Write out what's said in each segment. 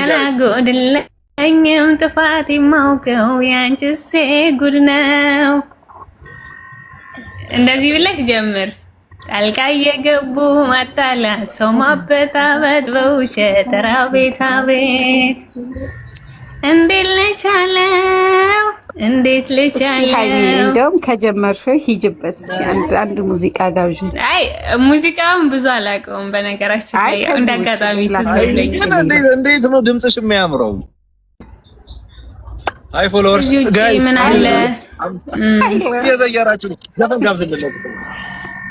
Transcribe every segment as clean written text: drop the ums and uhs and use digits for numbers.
አላጎድለኝም ጥፋት የማውቀው ያንቺስ ጉድ ነው። እንደዚህ ብለህ ጀምር። ጣልቃ እየገቡ ማጣላት፣ ሰው ማበጣበጥ በውሸት ኧረ አቤት አቤት፣ እንዴት ልቻለው? እንዴት ልቻለው? እንደውም ከጀመርሽው ሂጅበት እስኪ አንድ ሙዚቃ ጋብዥ። አይ ሙዚቃውን ብዙ አላውቀውም በነገራችን ላይ እንደ አጋጣሚ ትዝ ብሎኝ። እንዴት ነው ድምፅሽ የሚያምረው? አይ followers guys ምን አለ የዘየራችሁ ዘፈን ጋብዝልን ነው።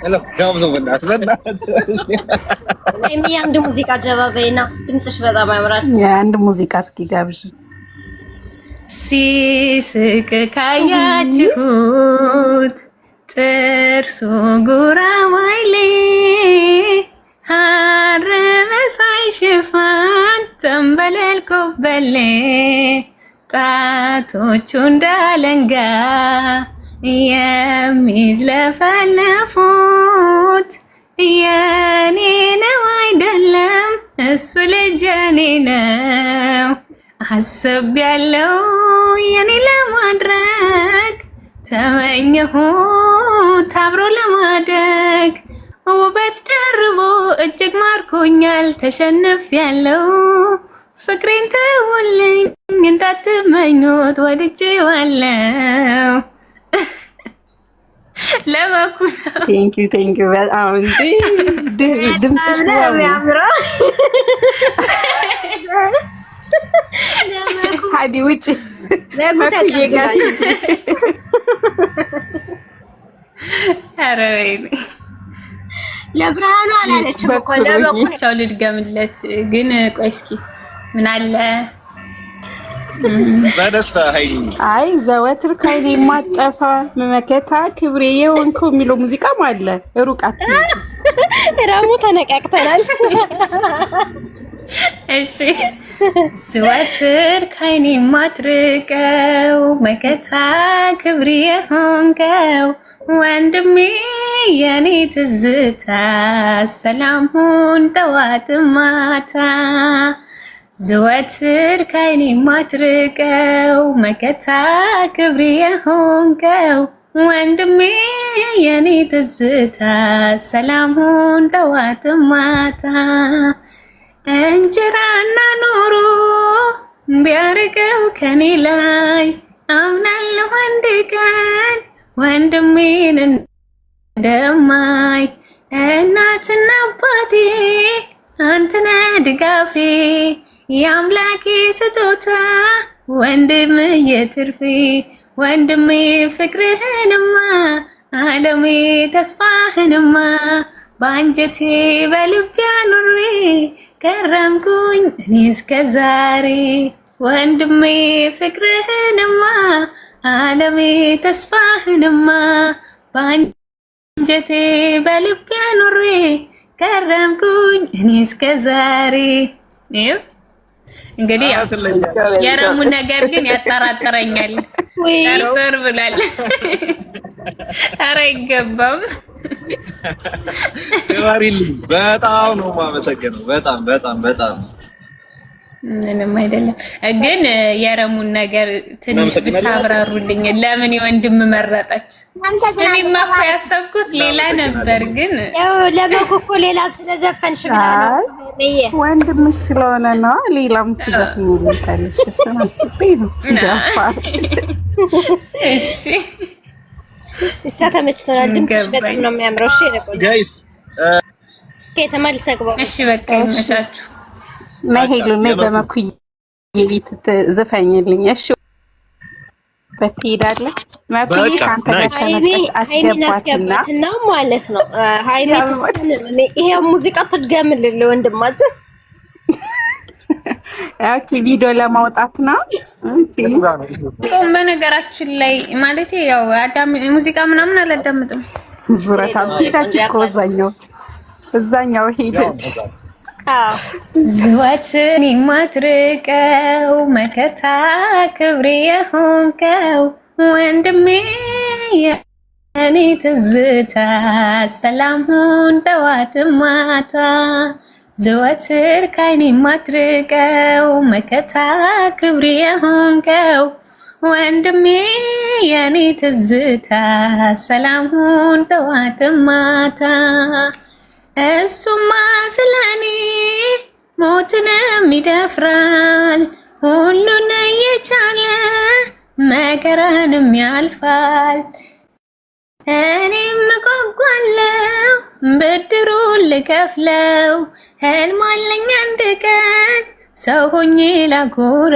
Hello ጋብዘው፣ በእናትህ በእናትህ። ሀይሚ አንድ ሙዚቃ ጀባ በይና፣ ድምፅሽ በጣም ያምራል። የአንድ ሙዚቃ እስኪ ጋብዥ። ሲስቅ ካያችሁት ጥርሱ ጉራማይሌ ሐር መሳይ ሽፋን ተንበለል ኮበሌ ጣቶቹ እንዳለንጋ የሚዝለፈለፉት የኔ ነው አይደለም እሱ ልጅ የኔ ነው። አስብ ያለው የኔ ለማድረግ ተመኘሁት አብሮ ለማደግ ውበት ደርቦ እጅግ ማርኮኛል ተሸንፍ ያለው ፍቅሬን ተውልኝ እንዳትመኙት ወድጄዋለሁ። ለመኩ ነው። Thank you, thank you። በጣም እንዴ ድምፅሽ ነው የሚያምረው። ሀዲ ውጭ። ኧረ ወይኔ። ለብርሃኑ አላለችም እኮ ለመኩ። ቻው ልድገምለት ግን ቆይ እስኪ ምን አለ? በደስታ ሀይሚ። አይ ዘወትር ከዓይኔ የማጠፋ መመከታ ክብሬ የሆንከው የሚለው ሙዚቃም አለ። ሩቅ አትሂጂ። ረሙ ተነቃቅተናል። እሺ፣ ዘወትር ከዓይኔ የማትርቀው መከታ ክብሬ የሆንከው ወንድሜ የኔ ትዝታ ሰላም ሁን ጠዋት ማታ። ዘወትር ከዓይኔ የማትርቀው መከታ ክብሬ የሆንከው ወንድሜ የኔ ትዝታ ሰላም ሁን ጠዋት ማታ። እንጀራና ኑሮ ቢያርቀው ከኔ ላይ አምናለሁ አንድ ቀን ወንድሜን እንደማይ። እናትና አባቴ አንተነ ድጋፌ የአምላኬ ስጦታ ወንድም የትርፌ። ወንድሜ ፍቅርህንማ አለሜ ተስፋህንማ በአንጀቴ በልቤ አኑሬ ከረምኩኝ እኔ እስከ ዛሬ። ወንድሜ ፍቅርህንማ አለሜ ተስፋህንማ በአንጀቴ በልቤ አኑሬ ከረምኩኝ እኔ እስከ ዛሬ። እንግዲህ የረሙ ነገር ግን ያጠራጥረኛል። ጠርጥር ብሏል። ኧረ አይገባም። ክበሪልኝ። በጣም ነው የማመሰግነው። በጣም በጣም በጣም። ምንም አይደለም። ግን የረሙን ነገር ትንሽ ብታብራሩልኝ፣ ለምን የወንድም መረጠች? እኔማ እኮ ያሰብኩት ሌላ ነበር። ግን ያው ለመኩ እኮ ሌላ ስለዘፈንሽ ብላ ነው። ወንድምሽ ስለሆነ ነው። ሌላም ትዘፍኝልታለሽ። እሱን አስቤ ነው። ደፋር። እሺ። ብቻ ተመችቶናል። ድምፅሽ በጣም ነው የሚያምረው። እሺ Guys። ተመልሰህ ግባ። እሺ በቃ ይመቻችሁ። ነይ ሄሉ፣ ነይ በመኩዬ ቤት ዝፈኝልኝ። እሺ በትሄዳለህ መኩዬ ከአንተ ጋር ከመጣች አስገባትና ማለት ነው። ሃይሚ ይሄ ሙዚቃ ትድገምልን ለወንድማችን። Okay፣ ቪዲዮ ለማውጣት ነው። ቆም በነገራችን ላይ ማለት ያው አዳም ሙዚቃ ምናምን አላዳምጥም። ዙረታ ሄዳች እኮ እዛኛው እዛኛው ሄደች። ዘወትር የማትርቀው መከታ ክብሬ የሆንከው ወንድሜ የኔ ትዝታ ሰላም ሁን ጠዋት ማታ። ዘወትር ካይኔ ማትርቀው መከታ ክብሬ የሆንከው ወንድሜ የኔ ትዝታ ሰላም ሁን ጠዋት ማታ። እሱማ ስለኔ ሞትንም ይደፍራል፣ ሁሉን እየቻለ መከራንም ያልፋል። እኔም እጓጓለሁ ብድሩን ልከፍለው፣ ህልም አለኝ አንድ ቀን ሰው ሆኜ ላኮራ።